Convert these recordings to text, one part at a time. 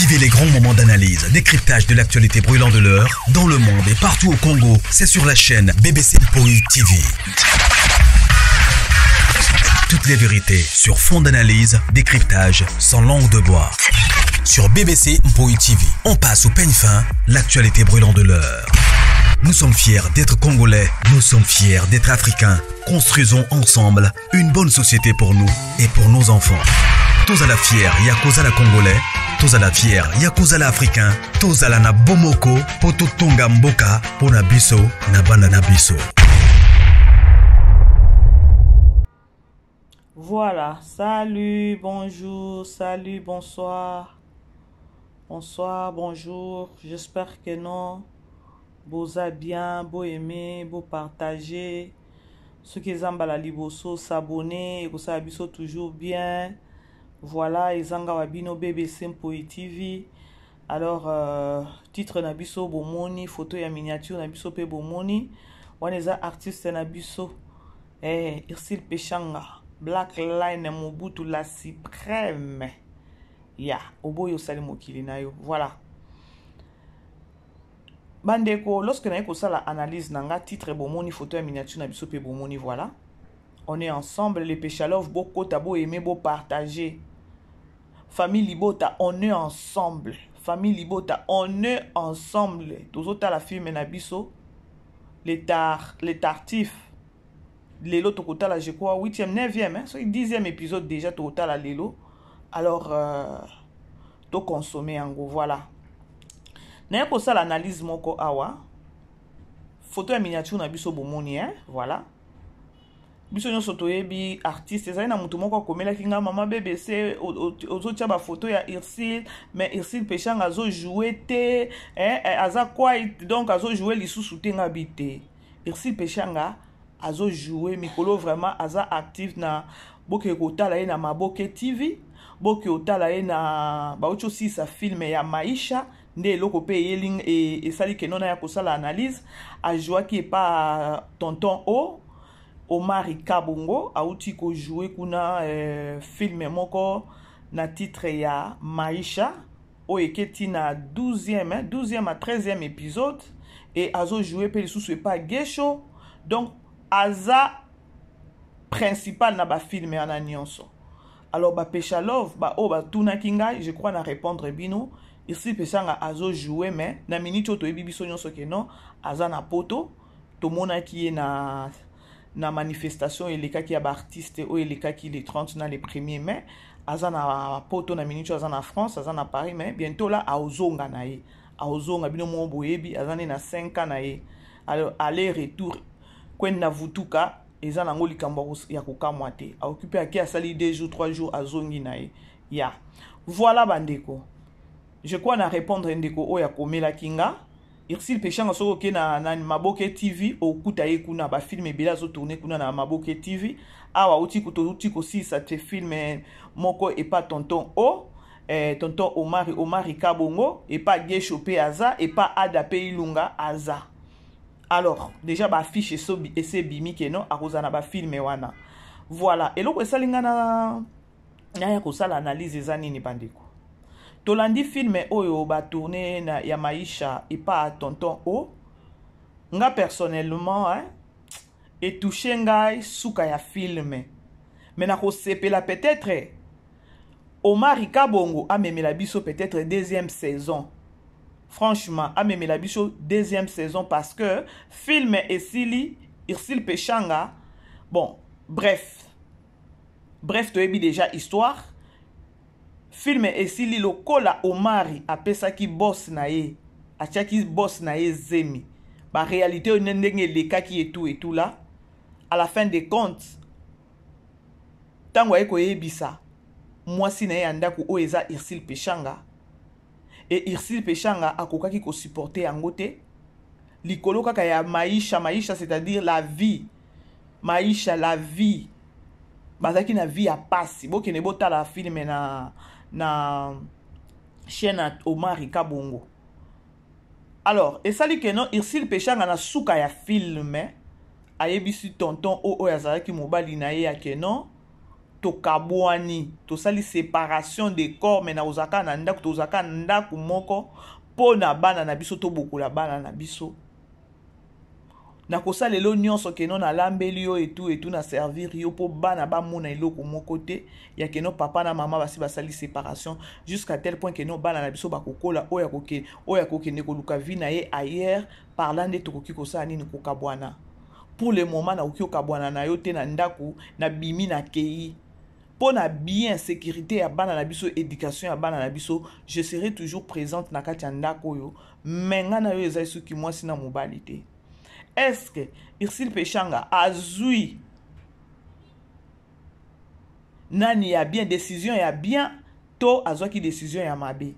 Vivez les grands moments d'analyse, décryptage de l'actualité brûlante de l'heure, dans le monde et partout au Congo. C'est sur la chaîne BBC Mpoi TV. Toutes les vérités sur fond d'analyse, décryptage, sans langue de bois. Sur BBC Mpoi TV, on passe au peigne fin l'actualité brûlante de l'heure. Nous sommes fiers d'être Congolais, nous sommes fiers d'être Africains. Construisons ensemble une bonne société pour nous et pour nos enfants. Tous à la fière, Yakoza la Congolais, tous à la fière, Yakoza la Africain, tous à la na Bomoko, Poto Tonga Mboka, Pona Biso, na Bana Biso. Voilà, salut, bonjour, salut, bonsoir. Bonsoir, bonjour. J'espère que non. Boza bien, bo aimer, bo partager. Soki eza mbala liboso, s'abonner, ekosala biso toujours bien. Voilà, ezanga wa bino BBC Mpoyi TV. Alors, titre na biso bomoni, photo ya miniature na biso pe bomoni. Wana eza artiste na biso. Ursule Peshanga, Black Line Mobutu la suprême. Ya, oboyo osali mokili na yo. Voilà. Bandeko, lorsque naye kosala analyse na nga, titre bomoni, photo ya miniature na biso pe bomoni, voilà. On est ensemble, les Peshalov, bokota, bo aimer, bo partager. Famille Libota, on est ensemble. Famille Libota, on est ensemble. Tozota la film na biso. Les tar, les tartifs. Lelo tokota la, je crois, 8e, 9e, hein, so 10e épisode déjà tokota la lelo. Alors, to consommer yango, voilà. Naye kosala analyse moko awa. Photo ya miniature na biso bomoni, hein, voilà. Biso nyonso toyebi artiste, ezali na mutu moko akomelaki nga mama BBC, ozotia ba photo ya Ursule, mais Ursule Peshanga azo jouer te, hein, aza quiet, donc azo jouer lisusu te nga bi te. Ursule Peshanga azo jouer mikolo vraiment aza active na boke kotala ye na Maboke TV, boke kotala ye na bauti osisa film ya Maisha, nde eloko pe eyeli, esali ke nona ya kosala analyse, ajouaki epa tonton O Omar Kabongo, auti ko jouer kuna film moko na titre ya Maisha, oyo eketi na 12e, hein, 12e à 13e épisode, et azo jouer pe lisusu epa Gesho, donc aza principal na ba film ya na nyonso. Alors ba Peshalove ba oyo ba tunaki ngai, je crois na répondre bino, ici Peshanga azo jouer mais na minute oyo toyebi biso nyonso ke non, aza na poto, tomonaki ye na manifestation elekaki ya ba artiste oyo elekaki le 30 na le 1er mai, aza na poto na minute oyo aza na France, aza na Paris, mais bientôt là aozonga na ye. Aozonga bino mo boyebi, aza ne na 5 ans na ye. Alors aller retour kwenda vutuka eza nango likambo ya kokamwa te. Aoccupé ake asali 2 jours, 3 jours azongi na ye. Ya. Voilà bandeko. Je crois na répondre ndeko oyo akomelaki nga. Ursule Peshanga soko ke na Maboke TV okuta ye kuna ba film ebele azo tourner kuna na Maboke TV. Awa uti kuto uti kosisa te film moko epa tonton O, tonton Omari, Omari Kabongo, epa Gesho pe aza, epa Ada pe Ilunga aza. Alors déjà ba affiche eso ese bimi ke non akoza na ba film wana. Voilà, eloko esali nga na ya kosala analyse eza nini bandeko. Tolandi film oyo ba tourner na ya Maisha epa tonton O. Nga personnellement, hein, et touché ngai suka ya film. Mais na kosepela peut-être Omar Kabongo amemela biso peut-être deuxième saison. Franchement, amemela biso deuxième saison parce que film esili Ursule Peshanga. Bon, bref. Bref, toyebi déjà histoire. Film esili lokola Omari apesaki boss na ye, atiaki boss na ye zemi. Ba réalité oyo ndenge elekaki et tout et tout là. À la fin des comptes, tango aye koyebisa mwasi na ye ya ndako oyo eza Ursule Peshanga, et Ursule Peshanga akokaki ko supporter yango te. Likolo kaka ya Maisha, Maisha c'est-à-dire la vie. Maisha la vie. Bazaki na vie ya pasi. Bokende botala film na chaîne ya Omari Kabongo. Alors, esali ke non Ursule Peshanga na suka ya film ayebisi tonton o oyo azalaki mobali na ye ya ke non. Tokabwani, tosali séparation de corps, mais nakozala kaka na ndako, tozala kaka na ndako moko mpo na bana na biso, tobokola bana na biso. Nakosala elo nyonso que non nalambeli yo etu etu, na servir yo mpo bana bamona eloko moko te ya que non papa na mama basi basali séparation, jusqu'à tel point que non bana na biso bakokola, oyo akokende koluka vie na ye ailleurs. Par là nde tokoki kosala nini? Kokabwana. Pour le moment nakoki kokabwana na yo te na ndako. Nabimi, nakei mpo na bien sécurité ya bana na biso, éducation ya bana na biso. Je serai toujours présente na kati ya ndako oyo, mais ngai na yo ezali soki mwasi na mobali te. Est ce que Ursule Peshanga azwi nani ya bien, décision ya bien to azwaki décision ya mabe?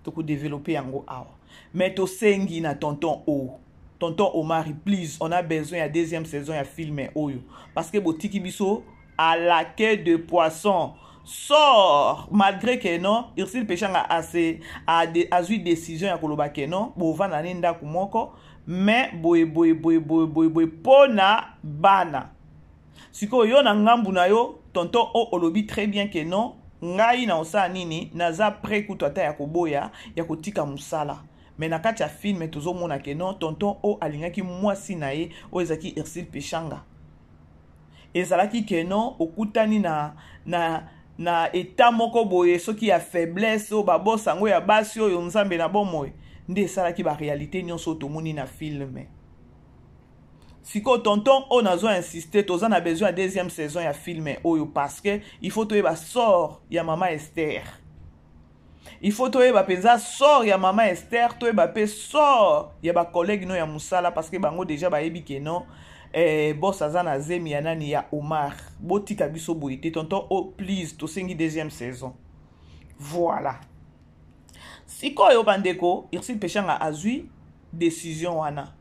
Tokodévelopper yango awa, mais tosengi na tonton O, tonton Omari, please, on a besoin ya deuxième saison ya film oyo, parce que botiki biso à la queue de poisson. Sort, malgré que non Ursule Peshanga ase azwi décision ya koloba que non, bovanda ne ndako moko, mais boye boye boye boye boye boye mpo na bana. Sikoyo yo na ngambu na yo, tonton O, olobi très bien que non, ngai na osala nini, naza prêt kutu ata ya koboya ya kotika mosala. Mais na kati ya film tozomona que non, tonton O alingaki mwasi na ye oyo ezalaki Ursule Peshanga. Ezalaki que non, okutani na état moko boye, soki ya faiblesse oyo babosa yango ya basi oyo Nzambe na bomoi nde esalaki baréalité nyonso oyo tomoni na film. Sikoyo tonton oyo, nazo insiste, toza na besoin ya deuxième saison ya film oyo, parce que il faut toyeba sort ya mama Esther. Il faut toyeba mpenza sort ya mama Esther, toyeba mpe sort ya bacollègue no ya mosala, parce que bango déjà bayebi que non, boss aza na zemi ya nani? Ya Omar. Botika biso boye te, tonton O, please, tosengi deuxième saison. Voilà. Sikoyo bandeko, Ursule Peshanga azwi décision wana,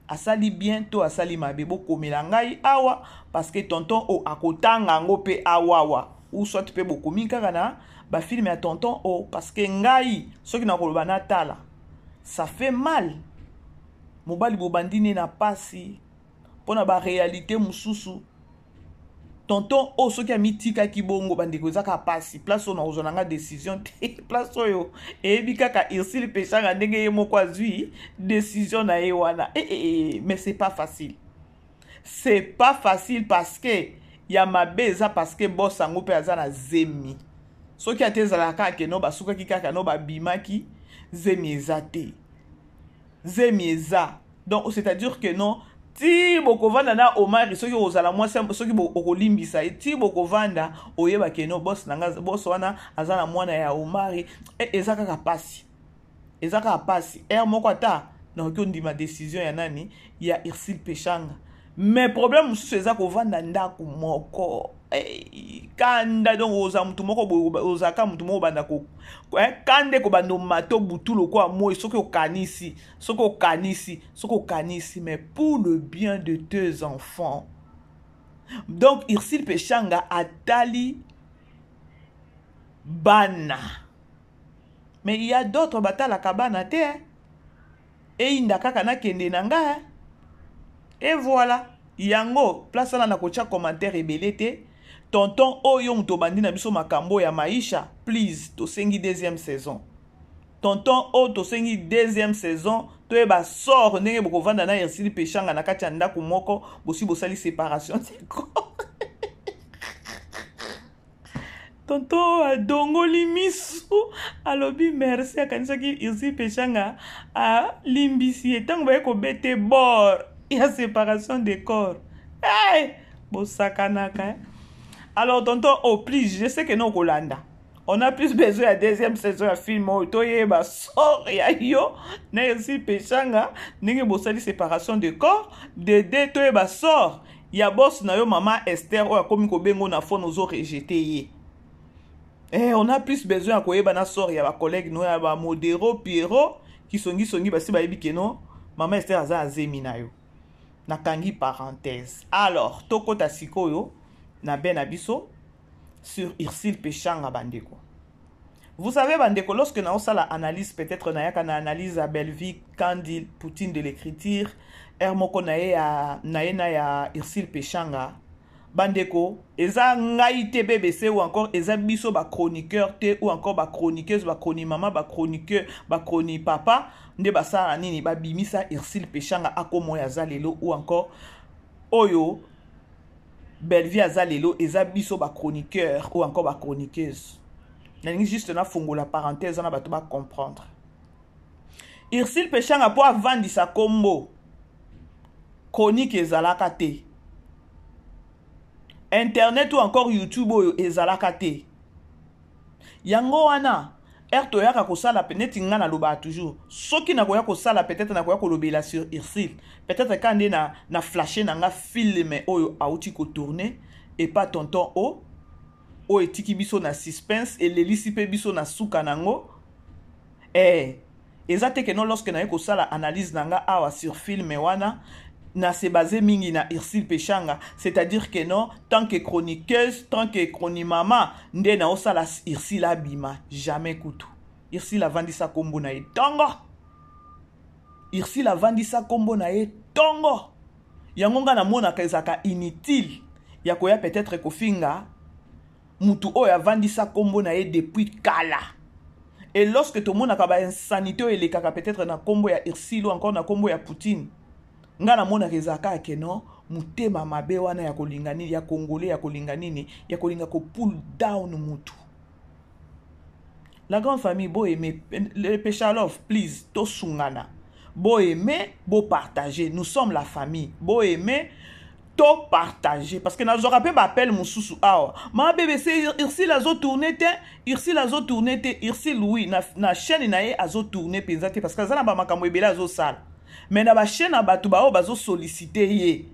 asali bien to asali mabe? Bokomela ngai awa, parce que tonton O akotanga yango mpe awawa, ou soit mpe bokomi kaka na bafilm ya tonton O, parce que ngai soki nakoloba natala, ça fait mal. Mobali bobandi ne na pasi mpo na baréalité mosusu. Tonton oyo soki amitikaki bongo, bandeko, eza kaka pasi. Place oyo nakozwa na nga décision te, place oyo eyebi kaka Ursule Peshanga ndenge ye moko azwi décision na ye wana. Eh, eh, mais c'est pas facile, c'est pas facile, parce que ya mabe eza parce que boss yango mpe aza na zemi. Soki ate ezalaka kaka que non, basukaki kaka no babimaki, zemi eza te, zemi eza. Donc c'est à dire que non, ti bokovanda na Omari, soki ozala mwasi, soki okolimbisa ye, ti bokovanda, oyeba que non, boss na nga, boss wana aza na mwana ya Omari. Eza kaka pasi, eza kaka pasi. Ere moko ata nakoki ondima décision ya nani, ya Ursule Peshanga, mais problème mosusu eza kovanda ndako moko. Hey, kanda. Donc oza mutu moko boye, ozalaka mutu moko, obanda kanda ekobanda omata butu lokola moi soki okanisi, soki okanisi, soki okanisi. Mais pour le bien de tes enfants, donc Ursule Peshanga atali bana, mais il y a d'autres batalaka bana te. Eyinda kaka nakende na nga. Et voilà, yango place wana nakotia commentaire ebele te. Tonton oyo, moto obandi na biso makambo ya maisha, please, tosengi deuxième saison. Tonton oyo, tosengi deuxième saison, toyeba sort ndenge bokovanda na Ursule Peshanga na kati ya ndako moko, bosi bosali séparation te. Tonton adongoli misu, alobi merci, akanisaki Ursule Peshanga alimbisi ye ntango baye kobete bord ya séparation de corps. Hey, bosakanaka, eh? Alors tonton, oh please, je sais que non, kolanda, on a plus besoin ya deuxième saison ya film oyo, toyeba sort ya yo na Ursule Peshanga ndenge bosali séparation de corps de deux, toyeba sort ya boss na yo mama Esther oyo akomi kobengo na phone, ozorejeter ye. On a plus besoin ya koyeba na sort ya bacollègue no, ya bamodero Piero kisongisongi, basi bayebi que non, mama Esther aza azemi na yo. Nakangi parenthèse. Alors tokɔta sikoyo na be na biso sur Ursule Peshanga. Bandeko, vous savez, bandeko, lorsque naosala analyse, peut-être nayaka na analyse ya Bellevie Candile Poutine de l'écriture, ere moko na ye ya na ye na ya Ursule Peshanga. Bandeko, eza ngai te BBC ou encore eza biso ba chroniqueur te ou encore ba chroniqueuse, ba chroni mama, ba chroniqueur, ba chroni papa nde basala nini, babimisa Ursule Peshanga akoma oyo aza lelo ou encore oyo Bellevue aza lelo, eza biso ba chroniqueur ou encore ba chroniqueuse. Nalingi juste nafongola parenthèse wana bato ba comprendre. Ursule Peshanga po avandisa kombo chronique ezalaka te, internet ou encore YouTube oyo ezalaka te. Yango wana ere toyaka kosala neti nga nalobaka toujours, soki nakoya kosala peut-être nakoya kolobela sur Ursule, peut-être ka nde na flashe na nga film oyo auti kotourne epa tonton o oyo etiki biso na suspense, elelisi mpe biso na suka nango. Eza te ke non, lorsque naye kosala analyse na nga awa sur film wana, na se base mingi na Ursule Peshanga, c'est-à-dire que non, tant que chroniqueuse, tant que chronimama nde naosala Ursule abima jamais. Kutu Ursule avandisa kombo na ye ntongo, Ursule avandisa kombo na ye ntongo. Yango nga namonaka ezalaka inutile ya koya peut-être kofinga mutu oyo avandisa kombo na ye depuis kala. Et lorsque tomonaka bainsanité oyo elekaka peut-être na kombo ya Ursule ou encore na kombo ya Poutine, nga namonaka ezalaka ke non, motema mabe wana ya kolinga nini, ya congolais, ya kolinga nini, ya kolinga kopull down mutu. La grande famille, boaime le Peshalov, please, tosungana, boaime, bopartage, nous sommes la famille. Boaime, topartage, parce que nazwaka mpe baappel mosusu awa: ma BBC, Ursule azotourne te, Ursule azotourne te. Ursule, oui, na chaîne na ye azotourne mpenza te, parce que aza na bamakambo ebele azosala, mais na bachaîne ya bato baoyo bazosollicite ye,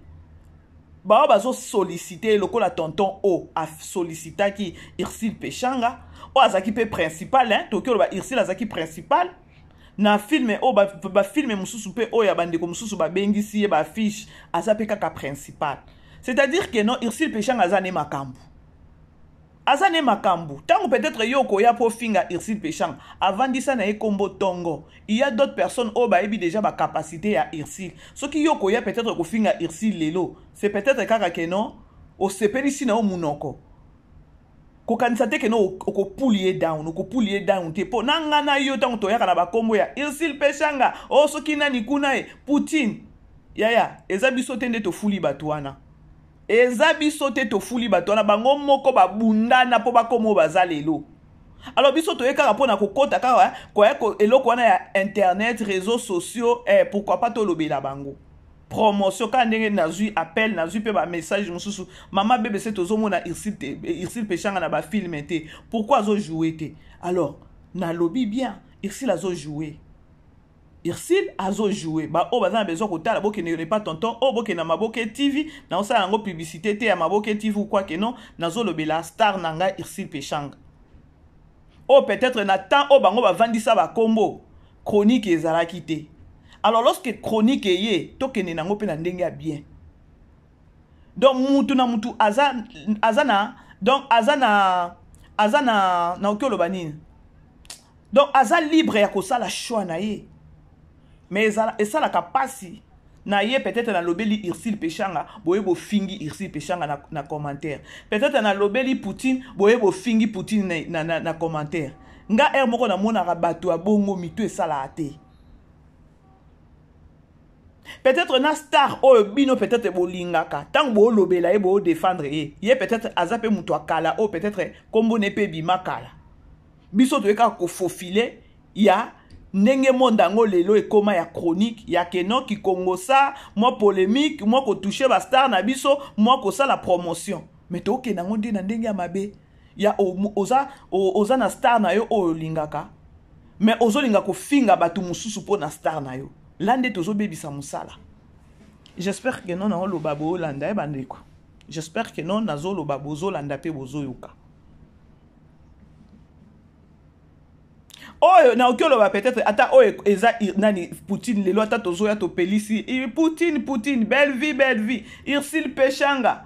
baoyo bazosollicite ye lokola tonton o asollicitaki Ursule Peshanga oyo azalaki mpe principal, hein? Toki oloba Ursule azalaki principal na film oyo, bafilm mosusu mpe oyo ya bandeko mosusu babengisi ye baaffiche, aza mpe kaka principal. C'est-à-dire que non, Ursule Peshanga aza ne makambo, aza ne makambo. Ntango peut-être yo okoya mpo ofinga Ursule Peshanga, avandisa na ye kombo ntongo, il y a d'autres personnes oyo bayebi déjà bacapacité ya Ursule. Soki yo okoya peut-être kofinga Ursule lelo, c'est peut-être kaka ke non, osepelisi na yo munoko, kokanisa te ke no okopull ye down, okopull ye down te. Mpo na nga na yo, ntango toyaka na bakombo ya Ursule Peshanga o soki nani kuna ye Poutine, yaya, eza biso te nde tofuli bato wana, eza biso te tofuli bato wana. Bango moko babundana mpo bakoma oyo baza lelo. Alors biso toye kaka mpona kokɔta kaka koya eloko wana ya internet, réseaux sociaux, pourquoi pas tolobela bango promotion, kaka ndenge nazwi appel, nazwi mpe bamessage mosusu: mama BBC, tozomona Ursule Peshanga na bafilm te, pourquoi azojoue te? Alors nalobi bien, Ursule azojoue, Ursule azojoue. Baoyo baza na besoin kotala, bokende epa tonton oyo, bokende na Maboke TV. Naosala yango publicité te ya Maboke TV ou quoi que non, nazolobela star na ngai Ursule Peshanga oyo peut-être na temps oyo bango bavandisa bakombo, chronique ezalaki te. Alors lorsque chronique eye, tokende nango mpe na ndenge ya bien. Donc mutu na mutu aza na, donc aza na nakoki oloba nini, donc aza libre ya kosala choix na ye. Mais esalaka mpasi na ye. Peut-être nalobeli Ursule Peshanga, boye bofingi Ursule Peshanga na commentaire. Peut-être nalobeli Poutine, boye bofingi Poutine na commentaire. Nga ere moko namonaka bato ya bongo, mito esalaka te. Peut-être na star oyo bino peut-être bolingaka, ntango boolobela ye, boodefendre ye, ye peut-être aza mpe moto akala oyo peut-être nkombo ne mpe ebima kala. Biso toye kaka kofofile ya ndenge monde yango lelo ekóma ya chronique, ya keno kikongosa, mwa polémique, mwa kotouche bastar na biso, mwa kosala promotion. Mais tokende yango nde na ndenge ya mabe ya oza na star na yo oyo olingaka, mais ozolinga kofinga bato mosusu mpo na star na yo la nde tozobebisa mosala. J'espère que non, naoloba boolanda ye bandeko. J'espère que non, nazoloba bozolanda mpe bozoyoka. Oyo nakoki oloba peut-être ata oyo eza nani, Poutine lelo, ata tozoya topelisi Poutine, Poutine, belle vie, belle vie, Ursule Peshanga,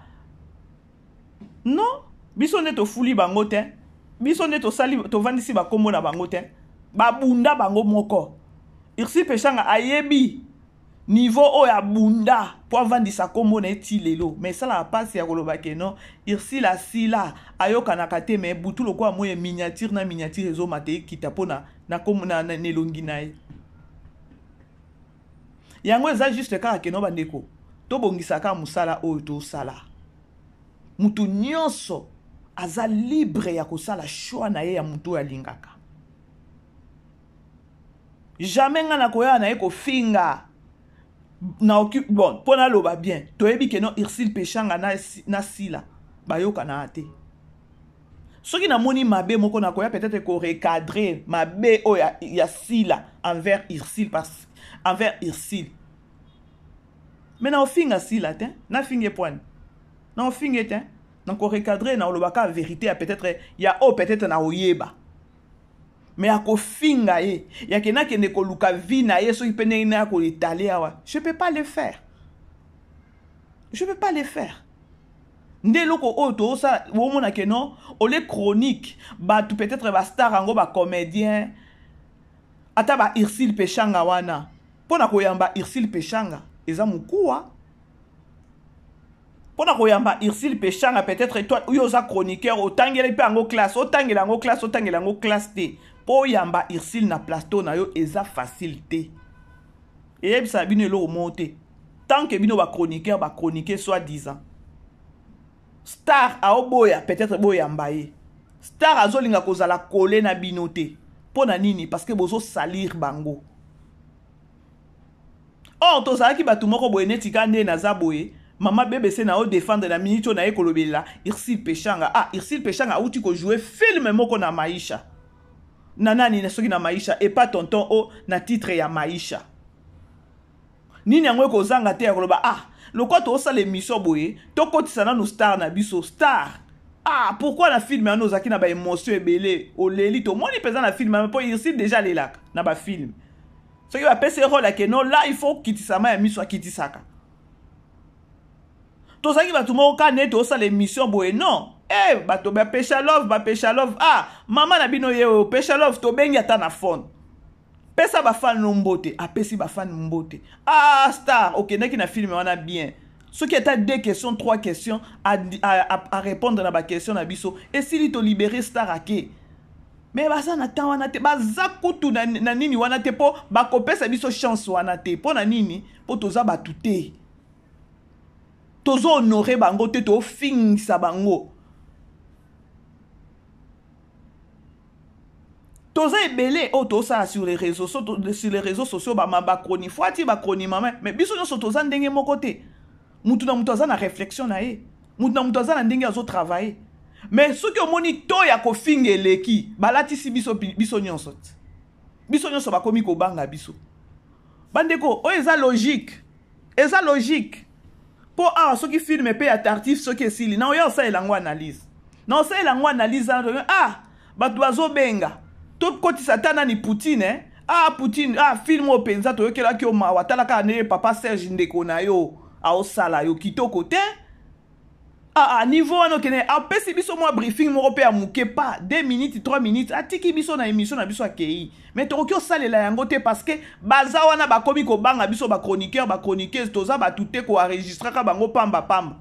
non, biso nde tofuli bango te, biso nde tosali tovandisi bakombo na bango te, babunda bango moko. Ursule Peshanga ayebi Niveau oyo abunda mpo avandisa nkombo na ye ti lelo. Mais esalaka mpasi ya koloba ke non, Ursule asila ayokanaka te, mais butu lokola moye miniature na miniature ezomata ekita mpo na, na, na, na, na elongi na ye. Yango eza juste kaka ke non bandeko, tobongisa kaka mosala oyo tosala. Mutu nyonso aza libre ya kosala choix na ye ya mutu oyo alingaka. Jamais nga nakoya na ye kofinga na occupe bon mpo naloba bien toyebi ke non Ursule Peshanga na, na Sila bayokanaka te. Soki namoni mabe moko nakoya peut-être ko recadrer mabe oyo ya, ya Sila envers Ursule parce envers Ursule. Mais na ofinga Sila te, na finge poani. Na ofinge te, na ko recadrer na olobaka vérité ya peut-être ya oyo peut-être na oyeba. Mais akofinga ye ya ke nakende koluka vie na ye soki mpe ndenge naya koetale awa, je peux pas le faire, je peux pas le faire. Nde eloko oyo tozosala omona ke non ole chronique bato peut-être bastar yango bacomédien ata ba Ursule Peshanga wana mpo na koyamba Ursule Peshanga eza mokuwa mpo na koyamba Ursule Peshanga peut-être toi oyo oza chroniqueur otangeli mpe yango classe, otangela yango classe, otangela yango classe te mpo oyamba Ursule na plateau na yo eza facile te. Eyebisaka bino eloko moko te tant que bino bachroniqueur bachroniqueur soit disant star aoboya peut-être boyamba ye, star azolinga kozala kole na bino te mpo na nini? Parce que bozosalir bango. Or tozalaki bato moko boye neti ka nde naza boye mama BBC na o défendre na minute oyo naye kolobelela Ursule Peshanga. Ah, Ursule Peshanga auti kojouer film moko na Maisha na nani na soki na Maisha epa tonton o na titre ya Maisha nini yango ekozanga te ya koloba ah lokola tozosala émission boye tokotisa nanu star na biso star. Ah, pourquoi na film wana ozalaki na ba émotion ebele oleli tomoni mpenza na film wana mpo Ursule déjà alelaka na ba film soki bapesi rôle ya ke non là il faut kitisama ya miso akitisaka. Tozalaki bato moko kaka nde tozosala émission boye non eh bato bapesha love bapesha love ah mama na bino ye oyo pesha love tobengi ata na phone pesa bafan no mbote apesi bafan mbote ah star okendaki na film wana bien soki ata 2 questions 3 questions à répondre na ba question na biso esili to libérer star ake. Mais baza na temps wana te, baza kutu na, na nini wana te mpo bakopesa biso chance wana te mpo na nini? Mpo toza bato te, tozo honore bango te, tofingisa bango. Toza ebele oyo tozosala sur les réseaux, sur les réseaux sociaux bachronifuati bachronimama, mais biso nyonso toza ndenge moko te. Mutu na mutu aza na réflexion na ye, mutu na mutu aza na ndenge azotravaille. Mais soki omoni to ya kofinga eleki balatisi biso, biso nyonso te, biso nyonso bakomi kobanga biso. Bandeko oyo eza logique, eza logique mpo awa soki film mpe ya Tartuffe soki esili na oya osalela yango analyse, na osalela yango analyse ah bato bazobenga tokotisa ata nani Poutine eh? Ah Poutine ah film oyo mpenza toyokelaki yo mawa, tala kaka ndenge papa Serge ndeko na yo aosala yo kitoko te. Ah, ah, niveau wana okende apesi biso mwa briefing moko mpe ya moke pa 2 minutes 3 minutes atiki biso na émission na biso akei. Mais tokoki osalela yango te parce que baza wana bakomi kobanga biso bachroniqueur bachroniqueuse toza bato te koenregistraka bango pamba pamba.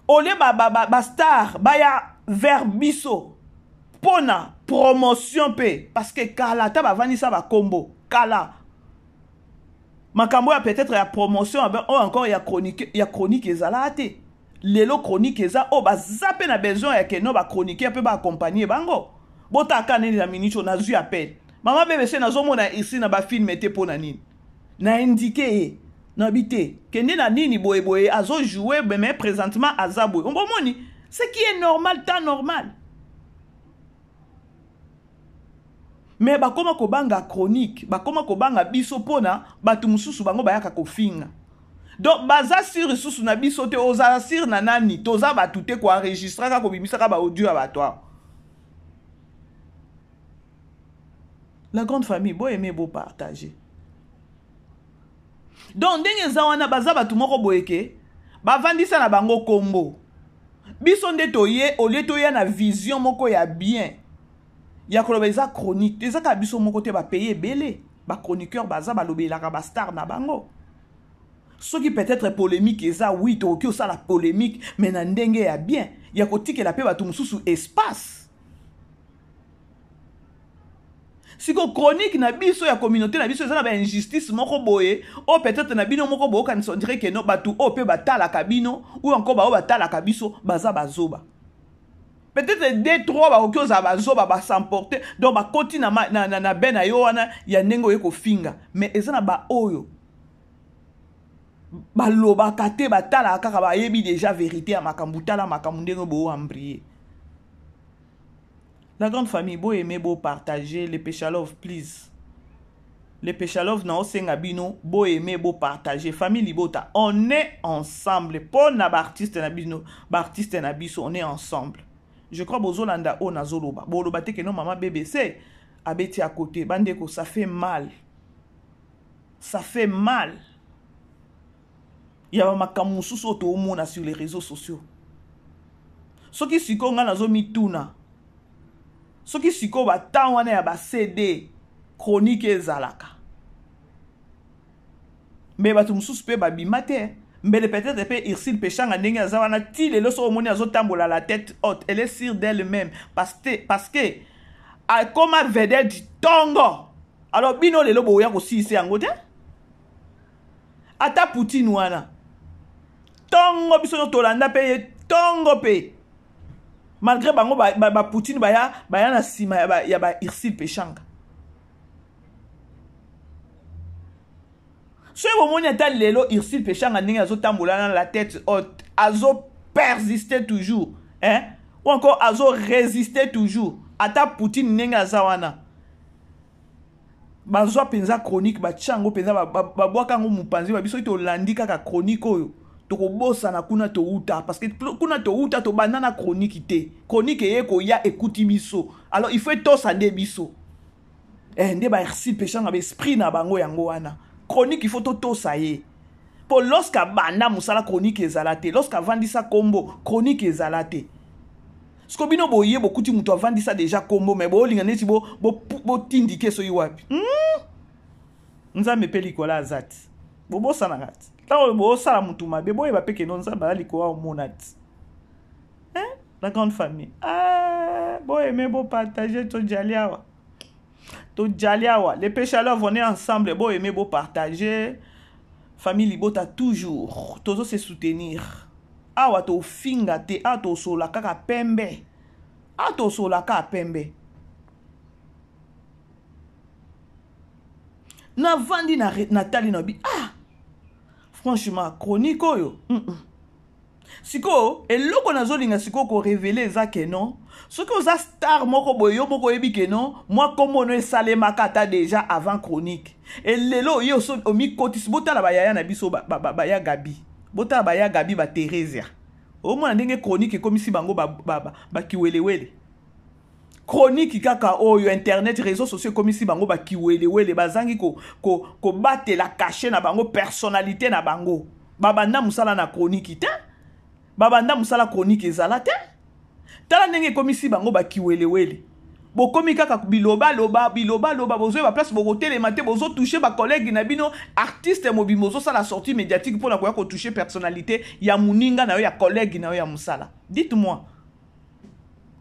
Olie ba, ba, ba, ba star baya vers biso mpona promotion mpe parce que kala ata bavandisa bakombo kala makambo ya peut-être ya promotion oyo encore ya chronique, ya chronique ezalaka te. Lelo chronique eza oyo baza mpe na besoin ya keno bachroniqueur mpe baaccompagne bango. Botaka nini na minute oyo nazwi appel mama BBC nazomona ici na bafilme te mpo na nini na indiqué ye nayebi te kende na nini boye boye azojoue mais présentement aza boye omoni ce qui est normal temps normal. Mais bakoma kobanga chronique, bakoma kobanga biso mpona bato mosusu bango bayaka kofinga. Donc baza sur lisusu na biso te, ozala sur na nani? Toza bato te koenregistraka kobimisaka baaudio ya bato awa. La grande famille boyeme bopartage. Donc ndenge eza wana baza bato moko boye ke bavandisa na bango kombo biso nde toye olie toya na vision moko ya bien ya koloba eza chronique eza kaka biso moko te bapaye ebele. Bachroniqueur baza, balobelaka bastar na bango. Soki peut-être polémique eza, oui, tokoki osala polémique, mais na ndenge ya bien, ya kotikela mpe bato mosusu espace. Siko chronique na biso ya communauté na biso eza na bainjustice moko boye oyo peut-être na bino moko boyokanisa, on dirait que no, bato oyo mpe batalaka bino ou encore baoyo batalaka biso baza bazoba. Peut-être deux trois bakoki ozala bazoba, bas'emporter, donc bakoti na be na yo wana ya ndenge oye kofinga. Mais eza na baoyo balobaka te, batalaka kaka, bayebi déjà vérité ya makambo. Tala makambo ndenge boambrie. La grande famille, bo aimer, bo partager. Les Péchalov, please, les Péchalov, na osenga bino bo aimer, bo partager. Famille libota, on est ensemble mpo na baartiste na bino, baartiste na biso, on est ensemble. Je crois bozolanda oyo nazoloba. Boloba te que non, mama BBC abeti à côté. Bandeko, ça fait mal, ça fait mal ya bamakambo mosusu oyo toomona sur les réseaux sociaux. Soki sikoyo ngai nazomituna, soki sikoyo batemps wana ya baCD chronique ezalaka, mbe bato mosusu mpe babima te. Mbele peut-être mpe Ursule Peshanga, ndenge aza wana ti lelo, soki omoni azotambola la tête haute, elle est sûre d'elle-même parce que akoma vedette ntongo. Alors bino lelo boya kosilisa yango te. Ata Poutine wana, ntongo biso nyonso tolanda mpe ye ntongo mpe, malgré bango bapoutine ba, ba baya na nsima ya baUrsule Peshanga. Soki bomoni ata lelo Ursule Peshanga ndenge azotambola na la tête haute, azopersiste toujours, hein? Ou encore azorésister toujours. Ata Poutine ndenge aza wana, bazwa mpenza chronique, batia yango mpenza, babwaka yango mopanzi. Babiso tolandi kaka chronique oyo, tokobosana kuna touta, parce que kuna touta, tobanda na chronique te. Chronique eye koya, ekuti biso, alors il faut etosa nde biso. Nde baUrsule Peshanga, baesprit na bango yango wana. Chronique, il faut totosa ye, mpo lorsque abanda mosala, chronique ezala te. Lorsque avandisa nkombo, chronique ezala te. Siko bino boye, bokuti moto avandisa déjà nkombo, mais boolinga neti botindike soki wapi. Nzambe mpe likolo aza ti, bobosanaka ti. Ntango bosala motu mabe, boyeba mpe que non, Nzambe aza likolo, aomona ti, hein? La grande famille, ah, boaimer, bopartager. Tojali awa, tojali awa. Les Péchalove, on est ensemble. Boaimer, bopartager. Famille libota toujours, tozo se soutenir awa. Tofinga te awa, tosola kaka pembe awa, tosola kaka pembe. Navandi, natali na bi, ah, franchement, chronique oyo, Sikoyo eloko nazolinga sikoyo korévéler eza que non, soki oza star moko boye, yo moko oyebi que non, mwa nkombo no esalemaka ata déjà avant chronique. Elelo oye omikotisi. Botala bayaya na biso, baya Gabi, botala baya Gabi, baTheresia. Omona ndenge chronique ekomisi bango bakiwelewele. Chronique kaka oyo, internet, réseaux sociaux ekomisi bango bakiwelewele. Bazangi kobatela ko cachet na bango, personnalité na bango. Babanda mosala na chronique te, babanda mosala chronique ezala te. Tala ndenge ekomisi bango bakiwelewele. Bokomi kaka bilobaloba, bilobaloba. Bozoyeba place bokotelema te, bozotoucher bacollègue na bino artiste mobimba. Ozosala sortie médiatique mpona koya kotoucher personnalité ya moninga na yo, ya collègue na yo ya mosala. Dites-moi,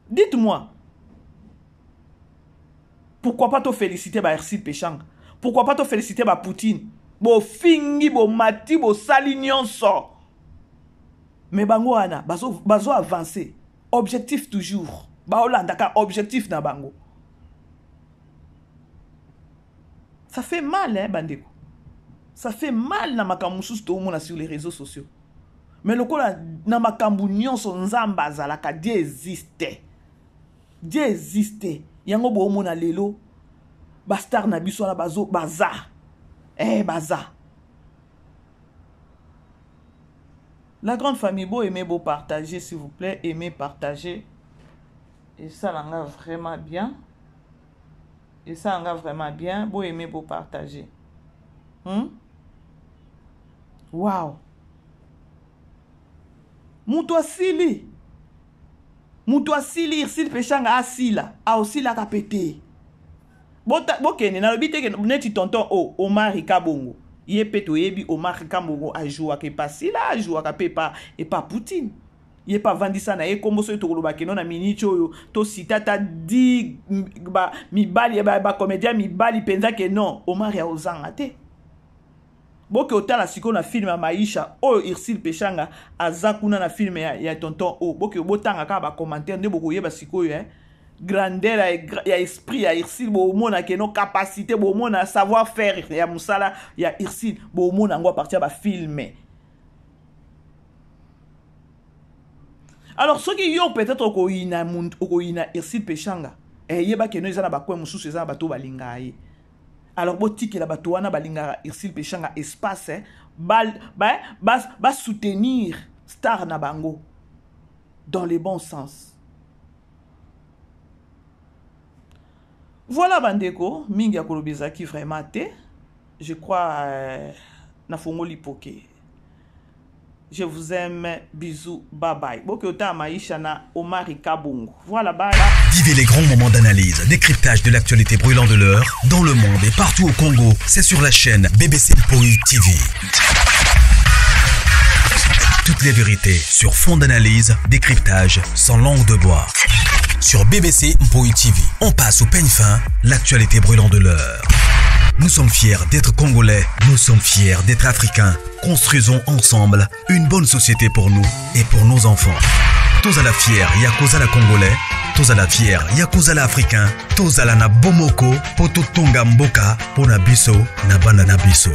dites-moi, pourquoi pas toféliciter baUrsule Peshanga? Pourquoi pas toféliciter baPoutine? Bofingi, bomati, bosali nyonso, mais bango wana bazo, bazo avancer. Objectif toujours, baolandaka objectif na bango. Ça fait mal, hein, bandeko, ça fait mal na makambo mosusu toomona sur les réseaux sociaux. Mais lokola na makambo nyonso Nzambe azalaka, Dieu existe, Dieu existe. Yango boomona lelo bastar na biso wana bazo baza, baza. La grande famille, bo aimer, bo partager, s'il vous plaît. Aimer, partager, esalanga vraiment bien, esalanga vraiment bien. Bo aimer, bo partager, Wow, moto asili, moto asili. Ursule Peshanga asila, aosilaka mpe te. Bokende, nalobi te neti tonton o Omari Kabongo, ye mpe toyebi Omari Kabongo ajouaka epa Sila, ajouaka mpe epa Poutine. Ye mpe avandisa na ye nkombo. Soki tokoloba keno na miniti oyo tosita ata di mibali bacomédien mibali mpenza ke non, Omari aozanga te. Boke otala sikoyo na film ya Maisha oyo Ursule Peshanga aza kuna na film ya tonton o. Boke botanga kaka bacommentaire nde bokoyeba sikoyo, eh? Grandeur ya esprit ya Ursule, bomona keno capacité, bomona savoir faire ya mosala ya Ursule, bomona yango à partir ya bafilm. Alors soki yo peut-être okoyina, okoyina Ursule Peshanga, yeba keno eza na bacoin mosusu, eza na bato balingaka ye. Alors botikela bato wana balingaka Ursule Peshanga espace, eh, basoutenir ba, ba star na bango dans le bon sens. Voilà bandeko, mingi ya koloba ezalaki vraiment te. Je crois nafongoli poke. Je vous aime, bisous, bye bye. Boke ota Maisha na Omari Kabongo. Voilà, bye. Vivez les grands moments d'analyse, décryptage de l'actualité brûlante de l'heure, dans le monde et partout au Congo. C'est sur la chaîne BBC Mpoi TV. Toutes les vérités sur fond d'analyse, décryptage, sans langue de bois. Sur BBC Mpoi TV, on passe au peigne fin l'actualité brûlante de l'heure. Nous sommes fiers d'être Congolais, nous sommes fiers d'être Africains. Construisons ensemble une bonne société pour nous et pour nos enfants. Tozala fier ya kozala Congolais, tozala fier ya kozala Africain, tozala na bomoko po totonga mboka pona biso na bana na biso.